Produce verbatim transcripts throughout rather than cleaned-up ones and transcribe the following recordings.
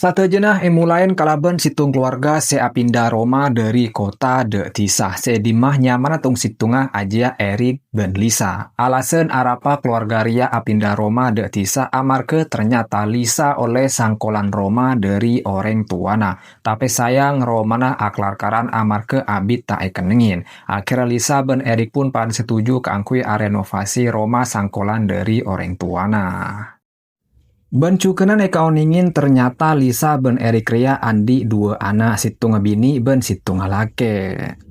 Sadhâjâna èmolaè kalabân sèttong kalowarga sè apinda roma dhâri kottha dâ' dhisa, sè è dimma nyamana tong sèttongnga ajiyâ Erik bân Lisa. Alasan arapa kalowarga rèya apinda roma dâ' dhisa amarghâ ternyata Lisa ollè sangkolan roma dhâri orèng towana. Tapè sayang, romana akalangkaran amarghâ abit ta' èkennengngè. Akhèrra Lisa bân Erik pon padâ setuju kaangghuy arenovasi roma sangkolan dhâri orèng towana. Bân jhughân èkaonèngè ternyata Lisa bân Erik rèya andi' duwâ' ana', sèttongnga binè' bân sèttongnga lakè'.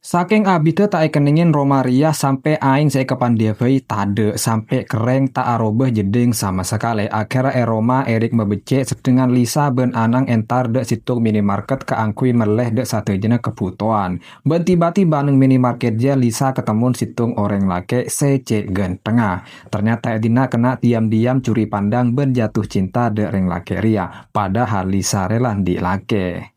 Sakèng abiddhâ ta' èkennengngè roma rèya sampè' aèng sè èkapandhiyâ bhâi tadâ', sampè' kerrèng ta' aroba jeddhing sama sakalè. Akhèrra è roma Erik mabeccè' seddhângan Lisa bân Anang entar dâ' sèttong minimarket kaangghuy mellè dâ' sadhâjâna kabhutowan. Bân tiba-tiba neng minimarket jiyâ Lisa katemmon sèttong orèng lakè' sè cè' ghântengnga. Ternyata è dinna' kèng diyam-diyam curi pandang bân jatuh cinta dâ' rèng lakè' rèya, padahal Lisa rèya la andi' lakè'.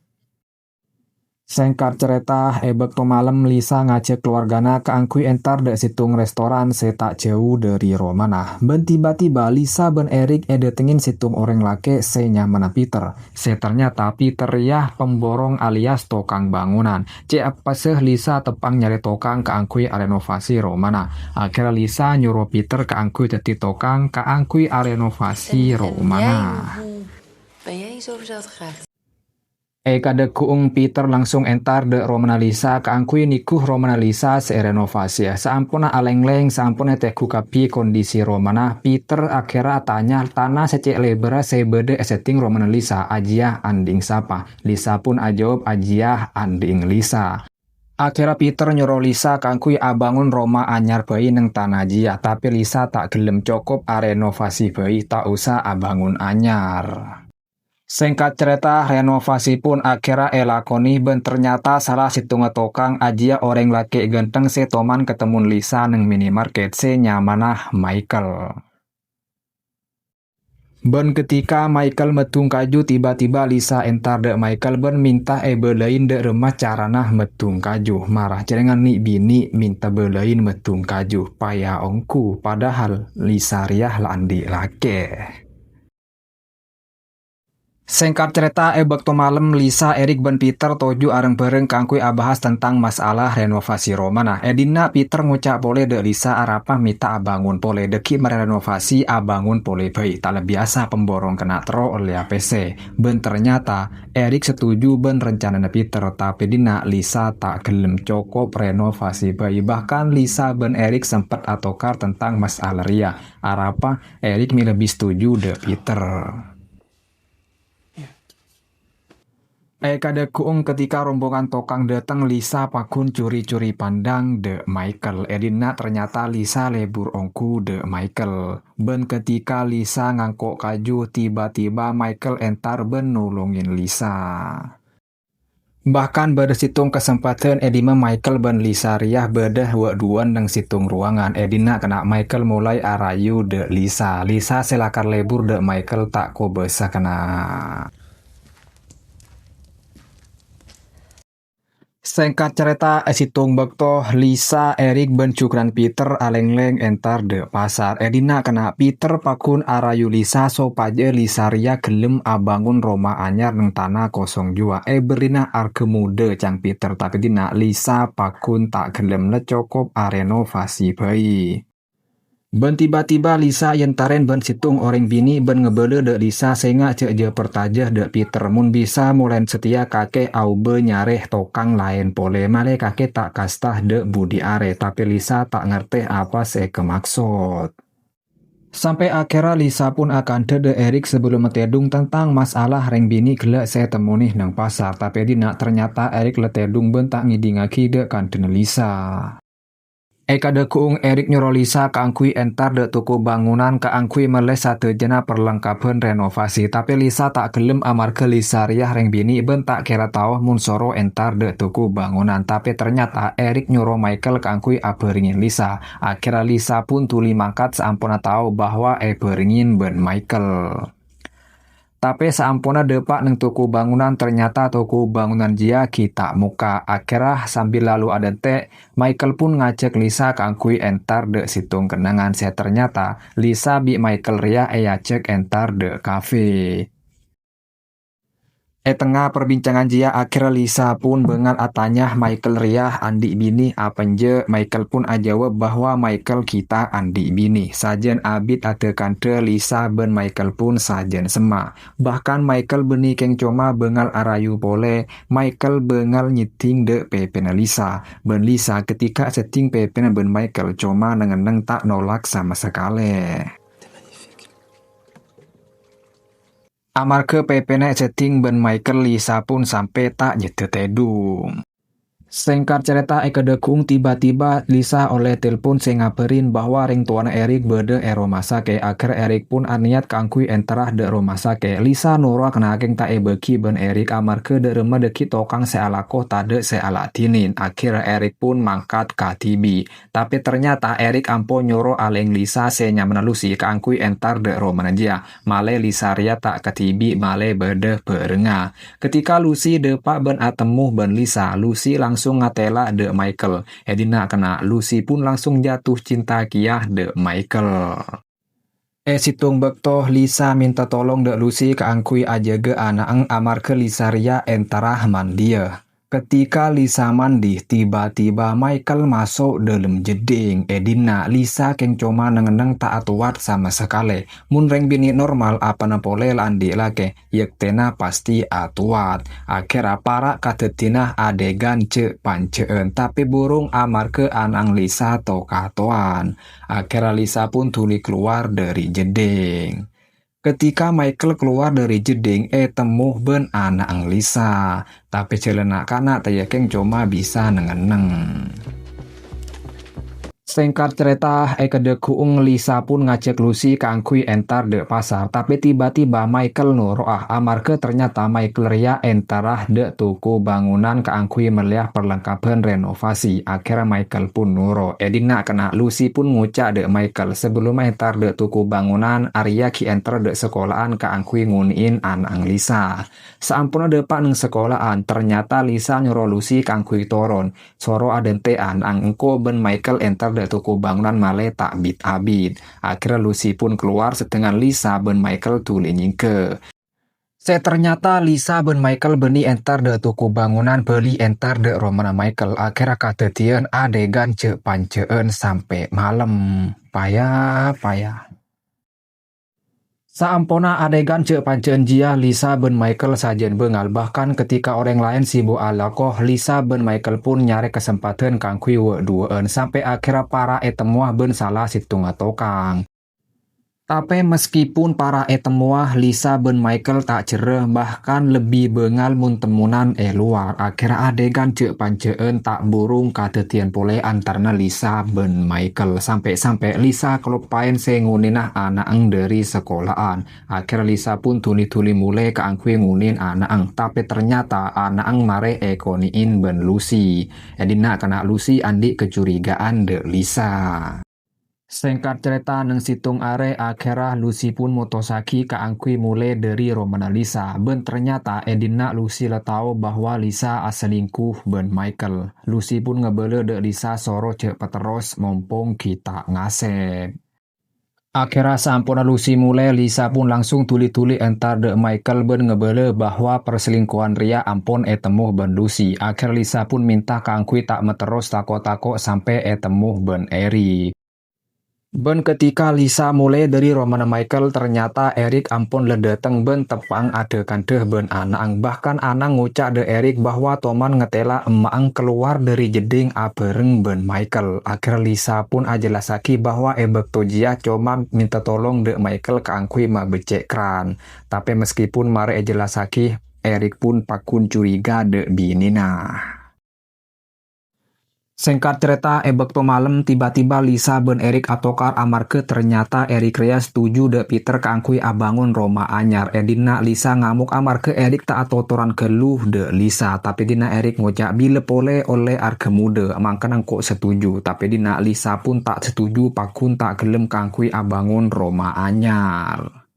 Sèngkat carèta, è bâkto malem Lisa ngajhâk kalowargana kaangghuy entar dâ' sèttong restoran sè ta' jhâu dhâri romana. Bân tiba-tiba Lisa bân Erik èdâtengngè sèttong orèng lakè' sè nyamana Peter. Sè ternyata Peter rèya pemborong alias tokang bangonan. Cè' eppa'na Lisa teppa'na nyarè tokang kaangghuy arenovasi romana. Akhèrra Lisa nyoro Peter kaangghuy dhâddhi tokang kaangghuy arenovasi romana. È kadhâggu'eng Peter langsung entar dâ' romana Lisa kaangghuy nèghu romana Lisa sè èrenovasi. Saamponna alènglèng, saamponna ètèghu kabbhi kondisi romana, Peter akhèrra atanya tana sè cè' lèbârrâ sè bâdâ è seddhing romana Lisa, ajiyâ andi' sapa. Lisa pon ajâwâb ajiyâ andi' Lisa. Akhèrra Peter nyoro Lisa kaangghuy abângon roma anyar bhâi neng tana jiyâ, tapè Lisa ta' ghellem, cokop arenovasi bhâi, ta' osa abângon anyar. Sèngkat carèta, renovasi pon akhèrra èlakonè bân ternyata sala sèttongnga tokang ajiyâ orèng lakè' ghântheng sè toman katemmon Lisa neng minimarket sè nyamana Michael. Bân ketika Michael meddhung kaju, tiba-tiba Lisa entar dâ' Michael bân mènta èbâlâi dâ' remma carana meddhung kaju. Mara jârèngan nè'-binè' mènta bâlâi meddhung kaju, paya ongghu, padahal Lisa rèya la andi' lakè'. Sèngkat carèta, è bâkto malem, Lisa, Erik, bân Peter toju' areng-bhâreng kaangghuy abahas tentang masalah renovasi romana. È dinna' Peter ngoca' polè dâ' Lisa arapa mènta abângon polè, dâgghi' marè renovasi abângon polè bhâi. Ta' lebbi asa pemborong kèng terro ollèya pèssè. Bân ternyata, Erik setuju bân rencanana Peter, tapè dinna' Lisa ta' ghellem, cokop renovasi bhâi. Bahkan Lisa bân Erik sempet atokar tentang masalah rèya. Arapa Erik mè' lebbi setuju dâ' Peter. È kadhâggu'eng ketika rombongan tokang dâteng, Lisa pagghun curi-curi pandang dâ' Michael. È dinna' ternyata Lisa lebur ongghu dâ' Michael. Bân ketika Lisa ngangko' kaju, tiba-tiba Michael entar bân nolongè Lisa. Bahkan bâdâ sèttong kasempadhân è dimma Michael bân Lisa rèya bâdâ wâ'-duwâ'ân neng sèttong rowangan. È dinna' kèng Michael molaè arayu dâ' Lisa. Lisa sè lakar lebur dâ' Michael ta' kobâsa kèng. Sèngkat carèta, è sèttong bâkto, Lisa, Erik, bân jhughân Peter alènglèng entar dâ' pasar. È dinna' kèng Peter pagghun arayu Lisa sopajâ Lisa rèya ghellem abângon roma anyar neng tana kosong juwa. È bârri'na arghâ modâ ca'na Peter, tapè dinna' Lisa pagghun ta' ghellem, la cokop arenovasi bhâi. Bân tiba-tiba Lisa èentarè bân sèttong orèng binè' bân ngabâlâ dâ' Lisa, "Sènga' jâ', jâ' parcajâ dâ' Peter. Mon bisa, molaèn satèya kakè aobâ nyarè tokang laèn polè. Malè kakè ta' kasta dâ' budi arè." Tapè Lisa ta' ngartè apa sè èkamaksod. Sampè' akhèrra Lisa pon akandhâ dâ' Erik sabellunna tèdung tentang masalah rèng binè' ghellâ' sè ètemmonè neng pasar. Tapè dinna' ternyata Erik la tèdung bân ta' ngèdingaghi dâ' kandhâna Lisa. È kadhâggu'eng Erik nyoro Lisa kaangghuy entar dâ' toko bangonan kaangghuy mellè sadhâjâna parlengkapan renovasi. Tapè Lisa ta' ghellem amarghâ Lisa rèya rèng binè' bân ta' kèra tao mon soro entar dâ' toko bangonan. Tapè ternyata Erik nyoro Michael kaangghuy abhârengngè Lisa. Akhèrra Lisa pon dhuli mangkat saamponna tao bahwa èbhârengngè bân Michael. Tapè saamponna dâpa' neng toko bangonan, ternyata toko bangonan jiyâ ghi' ta' mokka'. Akhèrra sambil lalo adântè', Michael pon ngajhâk Lisa kaangghuy entar dâ' sèttong kennengngan sè ternyata Lisa bi' Michael rèya èajhâk entar dâ' kafe. È tengnga perbincangan jiyâ, akhèrra Lisa pun bângal atanya Michael rèya andi' binè apa enjâ'. Michael pun ajâwâb bahwa Michael ghi' ta' andi' binè, sajân abit adhâ-kandhâ Lisa bân Michael pun sajân semma'. Bahkan Michael bânnè kèng coma bângal arayu polè, Michael bângal nyèddhing dâ' pèpèna Lisa, bân Lisa ghâtèka èsèddhing pèpèna bân Michael coma neng-enneng ta' nolak sama sakalè. Amarghâ pèpèna èsèddhing bân Michael, Lisa pun sampè' ta' nyèddhâ tèdung. Sèngkat carèta, è kadhâghu'eng tiba-tiba Lisa ollè telpon sè ngabhârin bahwa rèng towana Eric bâdâ è roma sakè'. Akhèrra Eric pun anèyat kaangghuy èntara dâ' roma sakè'. Lisa noro'a, nangèng ta' èbâghi bân Eric amarghâ dâ' remma dâggi' tokang sè alako tadâ' sè aladhinin. Akhèrra Eric pun mangkat kadhibi'. Tapè ternyata Eric ampon nyoro alèng Lisa sè nyamana Lucy kaangghuy èntar dâ' romana jiyâ. Malè Lisa rèya ta' kadhibi', malè bâdâ bhârengnga. Ghâtèka Lucy dâpa' bân atemmo bân Lisa, Lucy langsung ngatèla' dâ' Michael. È dinna' kènè', Lucy pun langsung jatuh cinta kèya dâ' Michael. È sèttong bâkto, Lisa mènta tolong dâ' Lucy kaangghuy ajâgâ ana'na amarghâ Lisa rèya èntara mandiyâ. Ghâtèka Lisa mandi, tiba-tiba Michael maso' dâlem jeddhing. È dinna' Lisa kèng coma neng-enneng ta' atowat sama sakalè. Mon rèng binè' normal, apana polè la andi' lakè, yèktèna pastè atowat. Akhèrra para' kadhâddhiyânna adègan jâ'-panjâ'ân, tapè burung amarghâ ana'na Lisa to-katowan. Akhèrra Lisa pun dhuli kalowar dâri jeddhing. Ghâtèka Michael kalowar dâri jeddhing, ètemmo bân ana'na Lisa. Tapè jhâlânna kana' tèya kèng coma bisa neng-enneng. Sèngkat carèta, è kadhâghu'eng Lisa pun ngajhâk Lucy kaangghuy èntar dâ' pasar, tapè tiba-tiba Michael noro'a, amarghâ ternyata Michael rèya èntara dâ' toko bangunan kaangghuy mellèya perlengkapan renovasi. Akhèrra Michael pun noro'. È dinna' kènè', Lucy pun ngoca' dâ' Michael, "Sabellunna èntar dâ' toko bangunan, arèya ghi' èntar dâ' sakola'an kaangghuy ngonè'è ana'na Lisa." Saamponna dâpa' neng sakola'an, ternyata Lisa nyoro Lucy kaangghuy toron. Soro adhânte' ana'na engko' bân Michael èntar dâ' toko bangunan malè ta' bit-abit. Akhèrra Lucy pun kalowar, sedangkan Lisa bân Michael dhuli nyèngghâ. Sè ternyata Lisa bân Michael bânnè èntar dâ' toko bangunan, bâli èntar dâ' romana Michael. Akhèrra kadhâddhiyân adègan jâ'-panjâ'ân sampè' malem. Paya-paya. Saamponna adègan jâ'-panjâ'ân jiyâ, Lisa bân Michael sajân bângal, bahkan ghâtèka orèng laèn sibuk alako, Lisa bân Michael pun nyarè kasempadhân kaangghuy wâ'-duwâ'ân, sampè' akhèrra para' ètemmowa bân sala sèttonga tokang. Tapè meskipun para' ètemmowa, Lisa bân Michael ta' jherrâ, bahkan lebbi bângal mon temmonan è lowar. Akhèrra adègan jâ'-panjâ'ân ta' burung kadhâddhiyân polè antarana Lisa bân Michael. Sampè'-sampè' Lisa kaloppaèn sè ngonè'è ana'na dâri sakola'an. Akhèrra Lisa pun dhuli-dhuli molè kaangghuy ngonè'è ana'na. Tapè ternyata ana'na marè èkonè'è bân Lucy. È dinna' kènè' Lucy andi' kacurigaan dâ' Lisa. Sèngkat carèta, neng sèttong arè, akhèrra Lucy pun motossaghi kaangghuy molè dâri romana Lisa. Bân ternyata è dinna' Lucy la tao bahwa Lisa aselingkuh bân Michael. Lucy pun ngabâlâ dâ' Lisa soro jâ' paterros mompong ghi' ta' ngasèp. Akhèrra saamponna Lucy molè, Lisa pun langsung dhuli-dhuli èntar dâ' Michael bân ngabâlâ bahwa perselingkuhan rèya ampon ètemmo bân Lucy. Akhèrra Lisa pun mènta kaangghuy ta' materros tako-tako sampè' ètemmo bân Eric. Bân ghâtèka Lisa molè dâri romana Michael, ternyata Eric ampon la dâteng bân teppa'na adhâ-kandhâ bân ana'na. Bahkan ana'na ngoca' dâ' Eric bahwa toman ngatèla' emma'na kalowar dâri jeddhing abhâreng bân Michael. Akhèrra Lisa pun ajhellassaghi bahwa è bâkto jiyâ coma mènta tolong dâ' Michael kaangghuy mabeccè' kran. Tapè meskipun marè èjhellassaghi, Eric pun pagghun curiga dâ' binèna. Sèngkat carèta, è bâkto malem, tiba-tiba Lisa bân Eric atokar amarghâ ternyata Eric rèya setuju dâ' Peter kaangghuy abângon roma anyar. È dinna' Lisa ngamok amarghâ Eric ta' atotoran ghâllu dâ' Lisa. Tapè dinna' Eric ngoca', "Bilâ polè ollè arghâ modâ, mangkana engko' setuju." Tapè dinna' Lisa pun ta' setuju, pagghun ta' ghellem kaangghuy abângon roma anyar.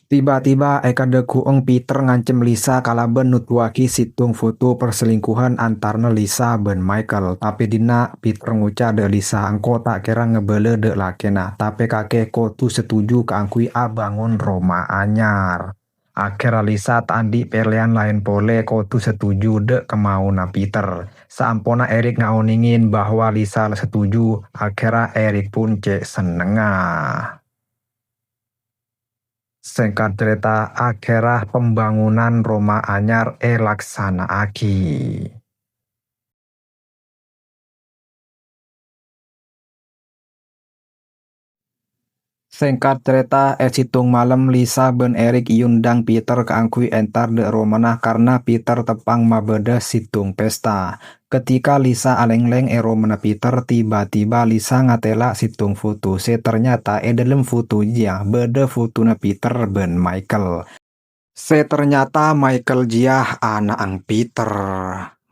Tiba-tiba è kadhâghu'eng Peter ngancem Lisa kalabân noduwaghi sèttong foto perselingkuhan antarana Lisa bân Michael. Tapè dinna' Peter ngoca' dâ' Lisa, "Engko' ta' kèra ngabâlâ dâ' lakèna, tapè kakè kodhu setuju kaangghuy abângon roma anyar." Akhèrra Lisa ta' andi' pèlèyan laèn polè, kodhu setuju dâ' kamaowanna Peter. Saamponna Eric ngaonèngè bahwa Lisa la setuju, akhèrra Eric pun cè' sennengnga. Sèngkat carèta, akhèrra pembangunan roma anyar èlaksana'aghi. Sèngkat carèta, è sèttong malem, Lisa bân Eric èondhâng Peter kaangghuy entar dâ' romana karna Peter teppa'na mabâdâ sèttong pesta. Ketika Lisa alènglèng è romana Peter, tiba-tiba Lisa ngatèla' sèttong foto sè ternyata è dâlem foto jiyâ bâdâ fotona Peter bân Michael. Sè ternyata Michael jiyâ ana'na Peter.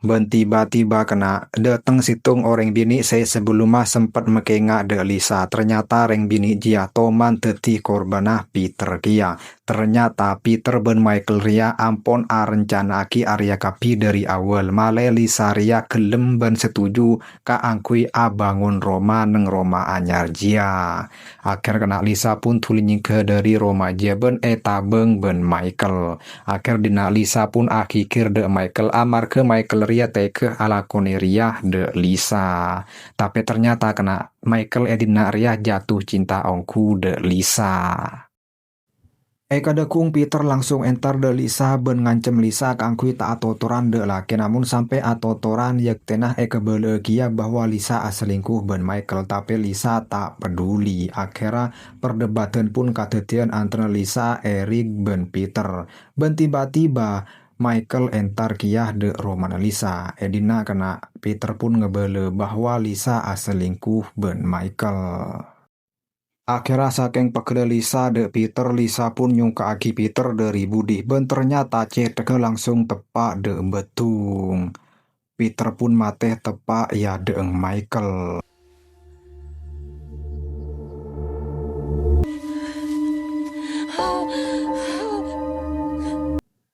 Bân tiba-tiba kèna dâteng sèttong orèng binè' sè sabellunna sempet makènga' dâ' Lisa. Ternyata rèng binè' jiyâ toman dhâddhi korbanna Peter kèya. Ternyata Peter bân Michael rèya ampon arencana'aghi arèya kabbhi dâri awwâl. Malè Lisa rèya ghellem bân setuju kaangghuy abângon roma neng roma anyar jiyâ. Akhèr kèna Lisa pun dhuli nyèngghâ dâri roma jiyâ bân ètabâng bân Michael. Akhèr dinna' Lisa pun aghigir dâ' Michael amarghâ Michael rèya tegghâ alakonè rèya dâ' Lisa. Tapè ternyata kèna Michael è dinna' rèya jatuh cinta ongghu dâ' Lisa. È kadhâghung Peter langsung entar dâ' Lisa bân ngancem Lisa kaangghuy ta' atotoran dâ' lakèna. Mon sampè' atotoran, yâktèna èkabâlâ'âghiyâ bahwa Lisa aselingkuh bân Michael, tapè Lisa ta' peduli. Akhèrra perdebatan pun kadhâddhiyân antarana Lisa, Eric, bân Peter. Bân tiba-tiba Michael entar kèya dâ' romana Lisa. È dinna' kèna Peter pun ngabâlâ bahwa Lisa aselingkuh bân Michael. Akhèrra sakèng pegghellâ Lisa dâ' Peter, Lisa pun nyongka'aghi Peter dâri budi, bân ternyata cèthagghâ langsung teppa' dâ' bâddhung. Peter pun matè teppa' è adâ'na Michael.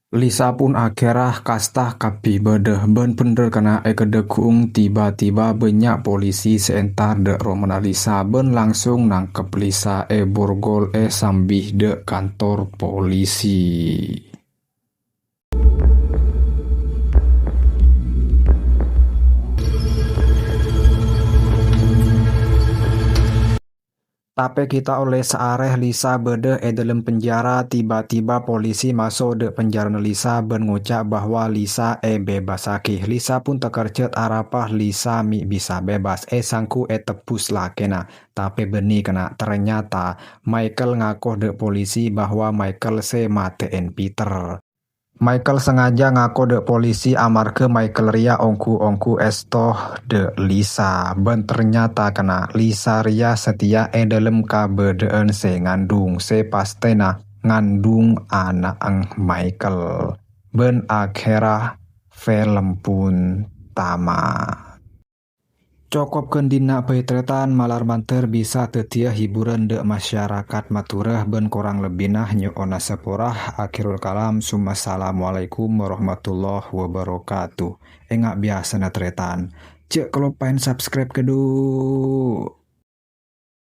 Lisa pun akhèrra kasta kabbhi bâdâ, bân bhendher kèna è kadhâghung tiba-tiba bânnya' polisi sè entar dâ' romana Lisa bân langsung nangkep Lisa èborgol èsambi dâ' kantor polisi. Tapè ghi' ta' ollè saarè Lisa bâdâ è dâlem penjara, tiba-tiba polisi maso' dâ' penjarana Lisa bân ngoca' bahwa Lisa èbebasaghi. Lisa pun takerjhât arapa Lisa mè' bisa bebas, èsangghu ètebbhus lakèna. Tapè bânnè kèna, ternyata Michael ngako dâ' polisi bahwa Michael sè matè'è Peter. Michael sengaja ngako dâ' polisi amarghâ Michael rèya ongghu-ongghu èsto dâ' Lisa. Bân ternyata kèna Lisa rèya satèya è dâlem kabâdâ'ân sè ngandhung, sè pastèna ngandhung ana'na Michael. Bân akhèrra film pun tamat. Cokop ghân dinna' bhâi tarètan, malar mandhâr bisa dhâddhiyâ hiburan dâ' masyarakat Madhurâ bân korang lebbina nyo'ona sapora. Akhirul kalam, summa assalamualaikum warahmatullahi wabarakatuh. Enga' biyasana tarètan. Jhâ' kaloppaè subscribe, kadu.